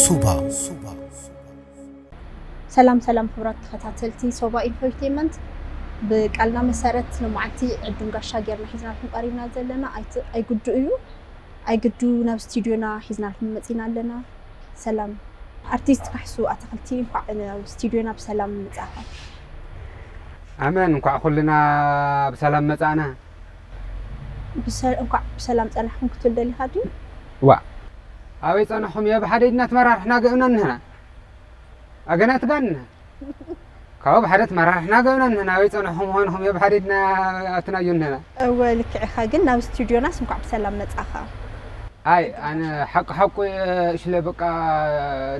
ሱባ። ሰላም ሰላም ክቡራት ተኸታተልቲ ሶባ ኢንፎቴመንት፣ ብቃልና መሰረት ንመዓልቲ ዕዱም ጋሻ ጌርና ሒዝናልኩም ቀሪብና ዘለና ኣይት- ኣይግዱ እዩ። ኣይግዱ ናብ ስቱዲዮና ሒዝናልኩም መፂና ኣለና። ሰላም ኣርቲስት ካሕሱ ኣትክልቲ፣ እንኳዕ ናብ ስቱዲዮና ብሰላም መጻእካ። ኣመን፣ እንኳዕ ኩልና ብሰላም መጻእና። ብሰ- እንኳዕ ብሰላም ጸናሕኩም ክትብል ደሊኻ ድዩ? ዋ፣ ኣበይ ጸናሕኩም? የብ ሓደ ኢድና ተመራርሕና ገእና እንህና ኣገናት ጋንና ካብ ሓደ ተመራርሕና ገእና እንህና ኣበይ ጸናሕኩም ኾንኩም? የብ ሓደ ኢድና ኣትናዮ እንህና። እወ፣ ልክዕኻ። ግን ናብ ስቱዲዮናስ እንኳዕ ብሰላም መጻኻ። ኣይ ኣነ ሓቂ ሓቁ እሽለ በቃ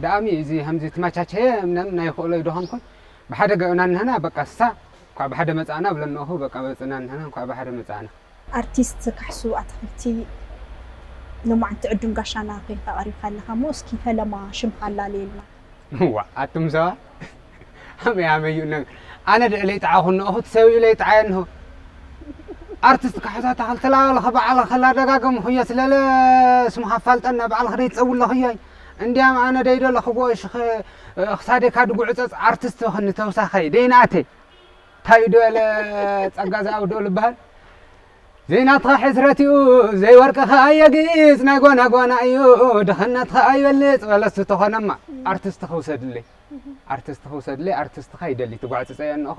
ደኣሚ እዚ ከምዚ ትማቻቸየ ምናምን ናይ ኽእሎ ይደኾንኩን ብሓደ ገእና እንህና በቃ እሳ እንኳዕ ብሓደ መጻእና ብለንኹ በቃ መጽና እንህና እንኳዕ ብሓደ መጻእና። ኣርቲስት ካሕሱ ኣትክልቲ፣ ሎማዓንቲ ዕዱም ጋሻና ኮይንካ ቀሪብካ ኣለኻ እሞ እስኪ ፈለማ ሽምካ ኣላለየልና። ዋ ኣቱም ሰባት ኣመይ ኣመይ እዩ ነገር ኣነ ድእ ለይጠዓኹ እነኹ ትሰብኡ ለይጠዓየ እንሆ። ኣርቲስት ካሕሱ ኣትክልቲ ላበልኸ ባዕልኸ ላደጋገምኹዮ ስለለ ስምኻ ኣፋልጠና ባዕልኸ ደይትጸውለኽዮይ። እንዲያም ኣነ ደይደለኽዎ ሽኸ ክሳደካ ድጉዕጸጽ ኣርቲስት ኽኒ ተውሳኸይ ደይናኣተይ። እንታይ ዶ ያለ ጸጋ ዝኣውዶ ልበሃል ዘይናትኻ ሕስረት እዩ ዘይወርቅኻ ኣየጊጽ ናይ ጓና ጓና እዩ ድኽነትኻ ኣይበልጽ በለሱ ተኾነማ። ኣርቲስት ክውሰድለይ ኣርቲስት ክውሰድለይ ኣርቲስትኻ ይደሊ ትጓዕጽጸ የንኹ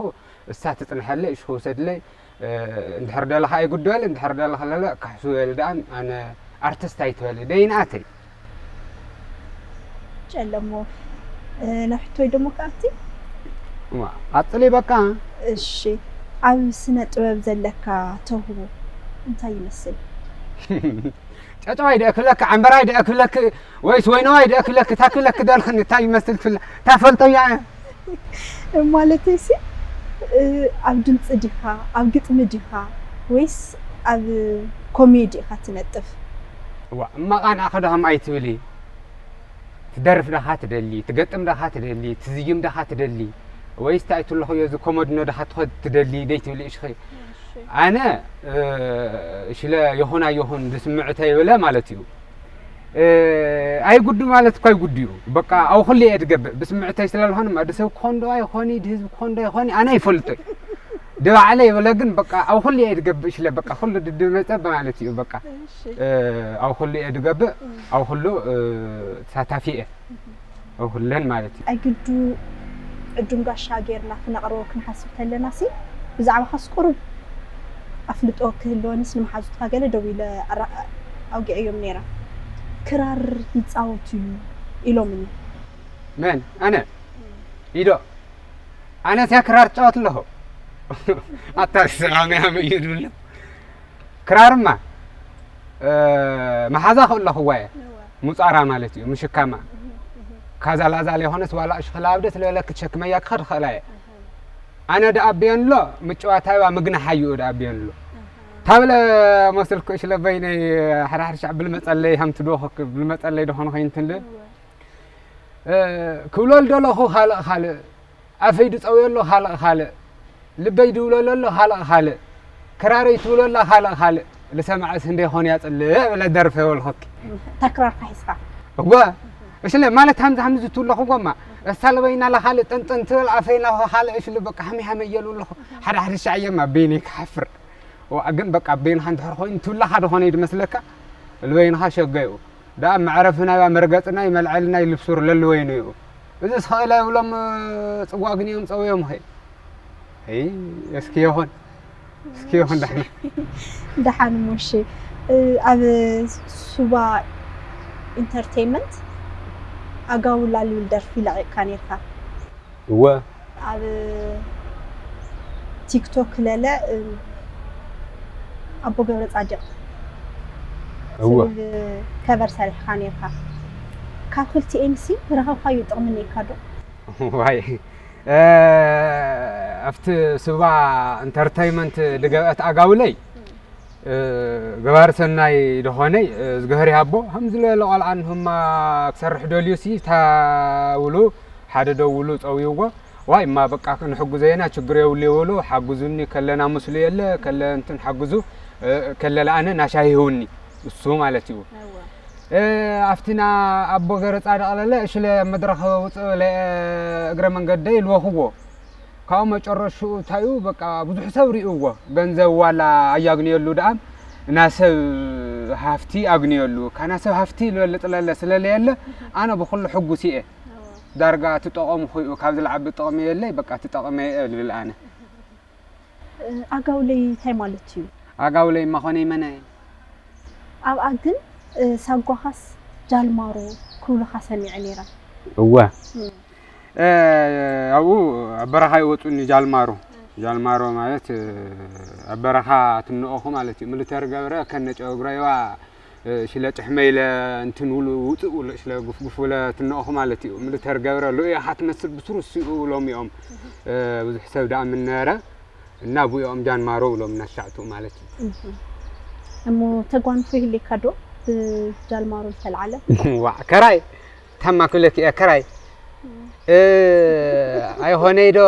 እሳ ትጽንሐለይ እሽ ክውሰድለይ። እንድሕር ደለኻ ኣይጉደል እንድሕር ደለኻ ለለ ካሕሱ በል ደኣን ኣነ ኣርቲስት ኣይትበሊ ደይንኣተይ። ጨለሞ ናብ ሕቶይ ደሞ ከኣቲ። ዋ፣ ቀጽሊ በቃ። እሺ፣ ኣብ ስነ ጥበብ ዘለካ ተውህቦ እንታይ ይመስል? ጨጨዋይ ደኣ ክብለክ ዓምበራይ ደኣ ክብለክ ወይስ ወይነዋይ ደኣ ክብለክ እታ ክብለክ ደልኽኒ እንታይ ይመስል ትብላ እታ ፈልጦ እያ። ማለተይ ሲ ኣብ ድምፂ ዲኻ ኣብ ግጥሚ ዲኻ ወይስ ኣብ ኮሜዲ ኢኻ ትነጥፍ? ዋ እማቓንዓ ከዳኸም ኣይትብሊ። ትደርፍ ደኻ ትደሊ ትገጥም ደኻ ትደሊ ትዝይም ደኻ ትደሊ ወይስ እንታይ ትለኽዮ እዚ ኮመድኖ ደኻ ትኸድ ትደሊ ደይ ትብሊ እሽኺ። ኣነ ሽለ ይኹን ኣይኹን ዝስምዕተይ ብለ ማለት እዩ። ኣይጉዱ ማለት እኳ ይጉዱ እዩ። በቃ ኣብ ኩሉ እየ ዝገብእ ብስምዕተይ ስለ ዝኾነ ድማ ድሰብ ክኾን ዶ ኣይኾኒ ድህዝቢ ክኾን ዶ ኣይኾኒ ኣነ ኣይፈልጦይ። ድባዕለ ይብለ ግን በቃ ኣብ ኩሉ እየ ዝገብእ ሽለ በቃ ኩሉ ድድመፀ ማለት እዩ በቃ። ኣብ ኩሉ እየ ዝገብእ ኣብ ኩሉ ተሳታፊ እየ። ኣብ ኩለን ማለት እዩ። ኣይግዱ ዕዱም ጋሻ ጌርና ክነቕርቦ ክንሓስብ ተለና ሲ ብዛዕባኻስ ቁሩብ ኣፍልጦ ክህልወንስ ንመሓዙትካ ገለ ደው ኢለ ኣውጊዐዮም ነይረ። ክራር ይጻወት እዩ ኢሎምኒ። መን ኣነ? ኢዶ ኣነ ሲያ ክራር ጫወት ኣለኹ። ኣታ ሰላም ያመ እዩ ድብሎ። ክራርማ መሓዛ ክእለኹዋ እየ። ምጻራ ማለት እዩ ምሽካማ። ካዛል ኣዛል የኾነስ ዋላ እሽኽላ ኣብደ ስለበለ ክትሸክመያ ክኸድ ኽእላ እየ። ኣነ ደኣብየንሎ ምጭዋታይዋ ምግናሓይኡ ደኣብየንሎ። ታብለ መስልኩ እሽለ በይነይ ሓድሓድ ሻዕ ብልመጸለይ ሃምትዶ ብልመጸለይ ደኾነ ኸይንትንልል ክብሎ ልደለኹ ካልእ ካልእ ኣፈይ ድጸውዮ ኣሎ ካልእ ካልእ ልበይ ድብሎ ኣሎ ካልእ ካልእ ክራረይ ትብሎ ኣላ ካልእ ካልእ ልሰማዕስ እንደ ይኾን ያጽልእ ብለ ደርፈ ወልኹኪ። እታ ክራርካ ሒዝካ እወ እሽለ ማለት ሃምዚ ሃምዚ ትብለኹ ጎማ እሳ ልበይና ላ ካልእ ጥንጥን ትብል ኣፈይና ካልእ እሽሉ በቃ ሃሚ ሃመ እየሉ ኣለኹ ሓደ ሓደ ሻዕየማ በይነይ ክሓፍር። ዋ ግን በቃ በይንኻ እንድሕር ኮይኑ ትብላኻ ዝኾነ ድመስለካ ልበይንኻ ሸገይኡ ደኣ መዕረፍናይ መርገጽናይ መልዐልናይ ልብሱር ለልወይኑ እዩ። እዚ ስኸእለ ብሎም ጽዋግን እዮም ጸውዮም ኸ እስኪ ይኹን እስኪ ይኹን ዳሕና ደሓን እሞ እሺ። ኣብ ሱባ ኢንተርቴይመንት ኣጋውላ ልብል ደርፊ ለቒቕካ ነርካ። እወ ኣብ ቲክቶክ ለለ ኣቦ ገብረ ጻድቕ እወ ከቨር ሰሪሕካ ነርካ። ካብ ክልቲኤን ሲ ረኸብካዮ ጥቕሚ ነይካ ዶ? ዋይ ኣብቲ ሱባ ኢንተርቴይመንት ድገበአት ኣጋውለይ ገባር ሰናይ ዝኾነይ ዝገህር ይሃቦ ከምዚ ዝበለ ቆልዓ ንህማ ክሰርሕ ደልዩ ሲ ታውሉ ሓደ ደውሉ ጸውይዎ ዋይ እማ በቃ ክንሕጉዘ ኢና ችግር የብሉ ይብሉ ሓጉዙኒ ከለና ምስሉ የለ ከለ እንትን ሓጉዙ ከለለ ኣነ ናሻ ይህውኒ እሱ ማለት እዩ። እ፣ ኣብቲ ና ኣቦ ገረ ጻድቕ ለለ እሽለ መድረኽ ውጽእ ለ እግረ መንገደይ ልወኽዎ። ካብኡ መጨረሽኡ እንታይ እዩ፣ በቃ ብዙሕ ሰብ ርእይዎ። ገንዘብ ዋላ ኣያግንየሉ ደኣ፣ ና ሰብ ሃፍቲ ኣግንየሉ። ካና ሰብ ሃፍቲ ልበልጥ ለለ ስለለየለ፣ ኣነ ብኹሉ ሕጉስ እየ። ዳርጋ ትጠቐሙ ኹይኡ፣ ካብ ዝለዓቢ ጥቕሚ የለይ፣ በቃ ትጠቐመ እየ ልብል ኣነ። እ፣ ኣጋውለይ እንታይ ማለት እዩ? ኣጋውለይ ማኾነይ መነ? ኣብኣ ግን፣ እ፣ ሳጓኻስ ጃልማሮ ክብሉኻ ሰሚዐ ነይረ። እወ። እም። እ፣ ኣብኡ ኣብ በረኻ ይወጹኒ ጃልማሮ። ጃልማሮ ማለት፣ እ፣ ኣብ በረኻ ትንኦኹ ማለት እዩ። ሚሊተር ገብረ ከነ ጨጉረይዋ፣ እ፣ ሽለ ጭሕመ ኢለ እንትን ውሉ ውጽእ ውሉ ሽለ ጉፍጉፍ ውለ ትንኦኹ ማለት እዩ። ሚሊተር ገብረ ልኡያኻ ትመስል ብስሩ ሲኡ ውሎም እዮም። እ፣ ብዙሕ ሰብ ደኣ ምነረ እና ብኡ እዮም ጃልማሮ ውሎም እናሻዕቱ ማለት እዩ። እህ። እሞ ተጓንፎ ይህልየካ ዶ ብጃልማሮ ዝተልዓለ? ዋዕ፣ ከራይ፣ ታማ ክብለኪ እየ፣ ከራይ። እም። እ፣ ኣይኾነይ ዶ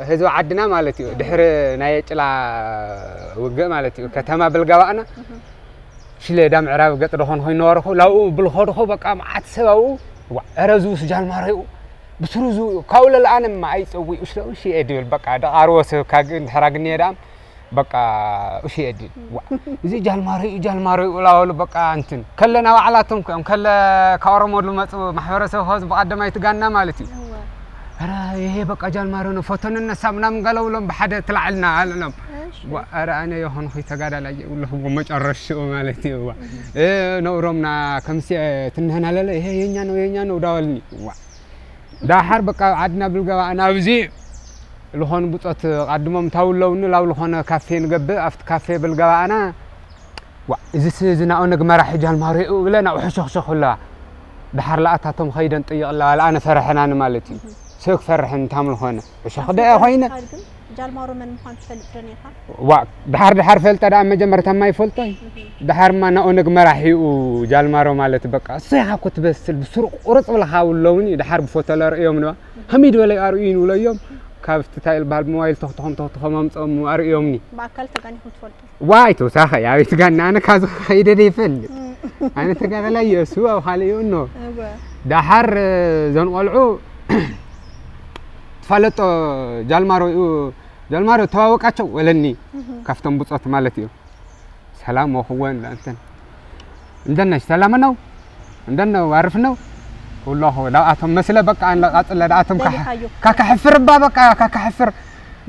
ህዝቢ ዓድና ማለት እዩ። ድሕሪ ናይ ጭላ ውግእ ማለት እዩ። ከተማ ብልጋባእና እህ። ሽለ ዳ ምዕራብ ገጽ ዶ ኾን ኮይኑ ነበርኹ። ላብኡ ብልኸድኹ በቃ መዓት ሰብ ኣብኡ። ዋዕ፣ ኧረ እዙስ ጃልማሮ እዩ። ብስሩ እዙ ካብኡ ለለኣነማ ኣይጸውዩ ሽለ እሺ እየ ድብል። በቃ ደቓርዎ ሰብ ካግ-፣ እንድሕር ኣግንየ ደኣ በቃ እሺ እየ ድብል። ዋዕ፣ እዚ ጃልማሮ እዩ፣ ጃልማሮ እዩ ላበሉ በቃ እንትን። ከለ ናባዕላቶም እኮ እዮም። ከለ ካብ ኦሮሞ ዝመጹ ማሕበረሰብ ኸዚ ብቐደማይ ትጋና ማለት እዩ። እወ። ኧረ ይሄ በቃ ጃልማሮ ነው፣ ፎቶ እንነሳ ምናምን ገለ ብሎም ብሓደ ትላዕልና ኣልዕሎም። እሺ። ዋ፣ ኧረ ኣነ የኾንኹ ተጋዳላይ እየ፣ ውለኹ መጨረሽኡ ማለት እዩ። ዋ። እህ። እ፣ ነውሮምና ከምሲ ትንህና ለለ፣ ይሄ የኛ ነው፣ የኛ ነው ዳበልኒ። ዋ። ዳሓር በቃ ዓድና ብልገባእና ኣብዚ ልኾኑ ብጾት ቃድሞም ታውለውኒ ላብ ልኾነ ካፌ ንገብእ፣ ኣብቲ ካፌ ብልገባእና፣ ዋ፣ እዚስ እዚ ናኦነግ መራሒ ጃልማሮ እዩ ብለ ናብኡ ሕሸኽሸኽ ኣለዋ። ድሓር ለኣታቶም ኸይደን ጥይቕ ኣለዋ፣ ለኣነ ፈርሐናኒ ማለት እዩ። እህ። ሰብ ክፈርሐን እንታም ልኾነ። ሕሸኽ ደኣ ኮይነ። ግን ጃልማሮ መን ምዃኑ ትፈልጥ ዶ ነርካ? ዋ፣ ድሓር ድሓር ፈልጠ ደኣ መጀመርታ ማይ ፈልጦ እዩ። እህ። ድሓርማ ናኦነግ መራሒኡ ጃልማሮ ማለት በቃ። እሱ ኢኻ እኮ ትበስል፣ ብስሩ ቁርጽ ብለኻ ውለውኒ፣ ድሓር ብፎቶ ለርእዮም ነዋ። እህ። ከመይ ዝበለ ኣርእዩን ውለዮም። ካብቲ እንታይ ዝበሃል ብሞባይል ተኽትኾም ተኽትኾም ኣምጾም ኣርእዮምኒ። ብኣካል ተጋኒኹም ትፈልጡ? ዋይ፣ ተወሳኸ፣ ኣበይ ትጋና? ኣነ ካብዚ ከይደ ዶ ይፈልጥ? እም። ኣነ ተጋዳላይ እየ፣ እሱ ኣብ ካልእ እዩ እኖ። እወ። ደሓር፣ እዞን ቆልዑ ትፋለጦ ጃልማሮ እዩ፣ ጃልማሮ ተዋወቃቸው ወለኒ። እህ። ካብቶም ብጾት ማለት እዩ። ሰላም ወኽወን ለእንትን። እንደነሽ ሰላም ነው? እንደነው አሪፍ ነው? ወላሁ ዳኣቶም መስለ በቃ አን ለቃጽለ ዳኣቶም ካካ ደሊኻዮ። ካካ ሕፍር ባ በቃ ካካ ሕፍር።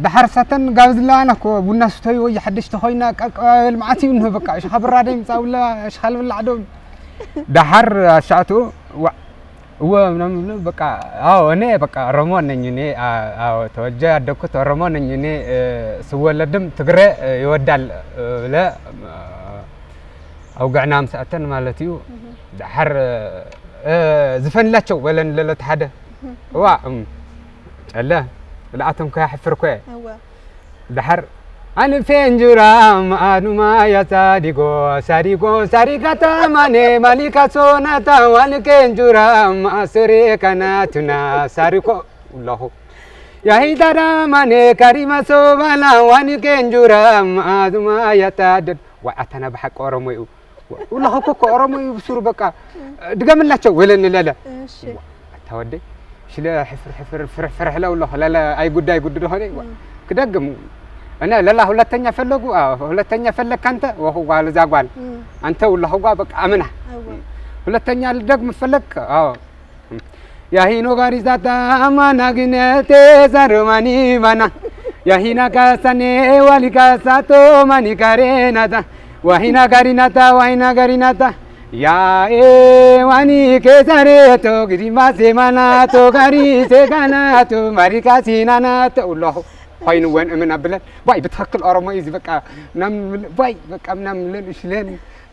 ደሓር ሳተን ጋብዝ ለዋና እኮ ቡና ስተዩ ወይ ሓደሽ ተኾይና ቀቀባበል መዓት እዩ እንሆ በቃ። እሺ ኸብራ ደይ ምጻውላ እሺ ኸልብላዕ ዶ። ደሓር ኣሻቱ ዋ እወ ምናምን ብሎ በቃ አዎ እኔ በቃ ኦሮሞ ነኝ እኔ አ-፣ አዎ ተወልጄ ያደግኩት ኦሮሞ ነኝ እኔ እ፣ ስወለድም ትግሬ እ፣ ይወዳል እ፣ ብለ እ፣ ኣውግዕና ምስ ኣተን ማለት እዩ። እህ። ደሓር፣ እ፣ ዝፈንላቸው ወለን ለለት ሓደ። እህ። እዋ፣ እም፣ ጨለ፣ ለኣቶም ከያሕፍር ኮ። እወ። ደሓር፣ ኣንፌ እንጁራ፣ ማኣኑማ ያ ሳዲጎ፣ ሳዲጎ፣ ሳዲጋታ ማኔ፣ ማሊካ ሶናታ፣ ዋንኬ እንጁራ፣ ማኣስሬ ካናቱና፣ ሳሪኮ፣ ኡላኹ። ያሂዳዳ ማኔ፣ ካሪማ ሶባላ፣ ዋንኬ እንጁራ፣ ማኣኑማ ያ ታደድ። ዋይ፣ ኣታና ብሓቂ ኦሮሞ እዩ። ወላሂ እኮ፣ እኮ ኦሮሞ እዩ ብሱሩ በቃ። ድገምላቸው ወለኒ ለለ። እሺ። ኣታ ወደይ፣ ሽለ ሕፍር፣ ሕፍር፣ ፍርሕ፣ ፍርሕ ለውለኹ ለለ፣ ኣይጉድ፣ ኣይጉድ ደኾነ። እም። ክደግም። እነ ለላ ሁለተኛ ፈለጉ፣ አዎ፣ ሁለተኛ ፈለግ ካንተ፣ ወኹ ጓል እዛ ጓል። እም። አንተ ወላሂ ጓ በቃ አምና። እወ። ሁለተኛ ልደግም ፈለግ፣ አዎ። ያሂኖ ጋሪሳታ አማና ግነቴ ዛሮማኒ ባና። ያሂና ካሳኔ ዋሊ ካሳቶ ማኒ ካሬናታ። ዋሂና ጋሪናታ፣ ዋሂና ጋሪናታ። ያኤ ዋኒ ኬሳሬ ቶ ግዲማ ሴማና ቶ ጋሪ ሴጋና ቶ ማሪካ ሲናና ቶ ኡላኹ። ኾይኑ ወን እምን ኣብለን። ዋይ ብትኽክል ኦሮሞ እዩ ዝበቃ። ምናምን ምል-፣ ዋይ በቃ ምናምን ምልን እሽለን።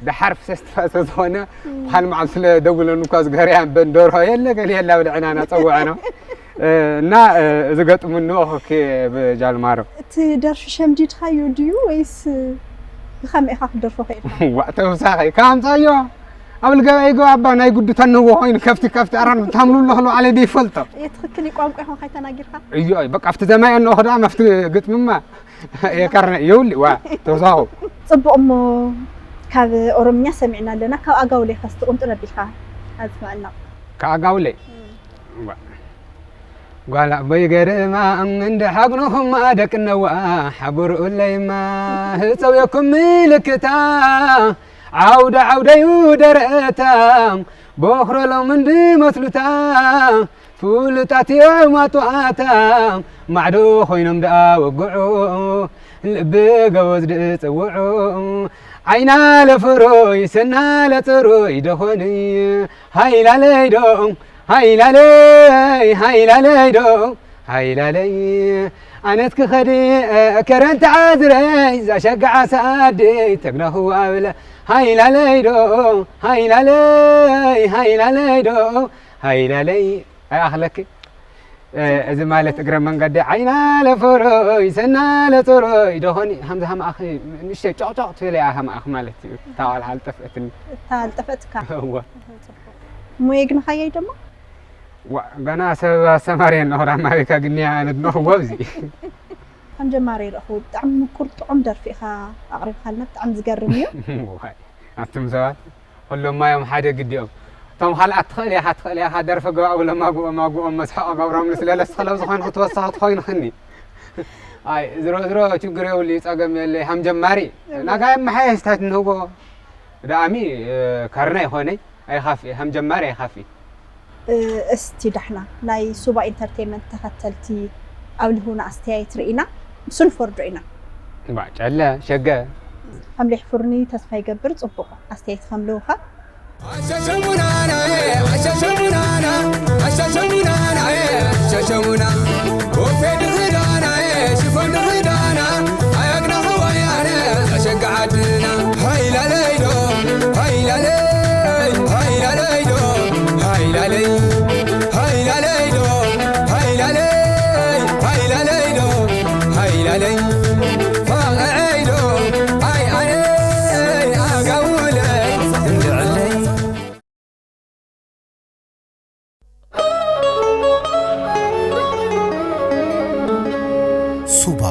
ደሓር ፍሰስ ትፋሰ ዝኾነ እም። ብሓን መዓል ስለ ደውለን እኳ ዝገርያን በንደርሆ የለ ገለ የላ ብልዕና ናጸውዐ ነው። እ፣ እና፣ እ፣ እዚ ገጥሙ እንሆ ኦኬ ብጃልማሮ። እቲ ደርፊ ሸምዲድካዮ ድዩ ወይስ ብኸመይ ኢኻ ክትደርፎ ኸኢልካ? ዋእ፣ ተውሳኸ፣ ካብ ኣምጻዮ፣ ኣብ ልገባይ ገባ ኣባ ናይ ጉዱ ተንህዎ ኮይኑ ከፍቲ ከፍቲ ኣራን ታምሉ ኣለኹ ለዓለ ደይፈልጦ። እየ ትኽክል እዩ፣ ቋንቋ ኢኹም ከይተናጊርካ? እዮ፣ በቃ ኣብቲ ዘማይ ኣንኦ ኸዳ መፍቲ ግጥምማ የከርነ፣ የውሊ፣ ዋ፣ ተውሳኹ። ጽቡቕ እሞ፣ ካብ ኦሮምኛ ሰሚዕና ኣለና፣ ካብ ኣጋውሌ ከ እስቲ ቁንጥር ኣቢልካ ኣስምዐና። ካብ ኣጋውሌ? ዋ። ጓል ኣቦይ ገርማ እንደ ሓግኖኹማ ደቂ ነዋ ሓቡርኡለይማ ህፀውየኩም ምልክታ ዓውደ ዓውደዩ ደረታ ቦኽረሎም እንድመስሉታ ፍሉጣት እዮም ኣጥዋታ ማዕዶ ኮይኖም ደኣ ወግዑ ልቢ ገወዝ ድፅውዑ ዓይና ለፍሩይ ሰና ለፅሩይ ደኾንይ ሃይላለይ ዶ ሃይላለይ ሃይላለይ ዶ ሃይላለይ ኣነት ክኸዲ ከረን ተዓዝረይ ዛሸግዓ ሰኣዲ ተግናኹ ኣብለ ሃይላለይ ዶ ሃይላለይ ሃይላለይ ዶ ሃይላለይ ኣይኣኽለኪ እዚ ማለት እግረ መንገዲ ዓይና ለፈሮይ ሰና ለፀሮይ ደኾኒ ሃምዚ ሃማኣኺ ንእሽተይ ጨቕጨቕ ትብል እያ ሃማኣኺ ማለት እዩ እታ ቆልዓ ኣልጠፍአትኒ እታ ኣልጠፈትካ እወ ሙየ ግን ኻየይ ደሞ ዋ ገና ሰብ ኣስተማሪ ኣለኹ ዳ ማሪካ ግንያ ነድነኽዎ ኣብዚ ከም ጀማሪ ይረኽቡ ብጣዕሚ ምኩር ጥዑም ደርፊ ኢኻ ኣቕሪብካልና ብጣዕሚ ዝገርም እዩ ዋይ ኣቱም ሰባት ኩሎም ማዮም ሓደ ግዲኦም እቶም ካልኣት ትኽእል ኢኻ ትኽእል ኢኻ ደርፊ ግባእ ብሎም ኣግኦም ኣግኦም መስሐቕ ገብሮም ንስለ ለስትኽለው ዝኾንኩ ተወሳኺ ትኾይንኽኒ ኣይ ዝሮ ዝሮ ችግር የብሉ እዩ ጸገም የለ ሃም ጀማሪ ናጋ የመሓየሽ ታት ንህቦ ደኣሚ ከርና ይኾነይ ኣይኻፍእ ሃም ጀማሪ ኣይኻፍእ እስቲ ዳሕና ናይ ሱባ ኢንተርቴንመንት ተኸተልቲ ኣብ ልህቡና ኣስተያየት ርኢና ንሱ ንፈርዶ ኢና ባጨለ ሸገ ከም ሌሕፍርኒ ተስፋ ይገብር ጽቡቕ ኣስተያየት ከም ልውኻ ሸሸሙና ኮፌ ድኽዳና ሽፎን ድኽዳና ኣያግና ኸዋያነ ኣሸግዓትና ሃይላለይዶ ሃይላለይ ሃይላለይዶ ሃይላለይ ሃይላለይዶ ሃይላለይ ሃይላለይዶ ሃይላለይ ፋቕዐይዶ ኣይ ኣነይ ኣጋውለይ እንድዕለይ ሱባ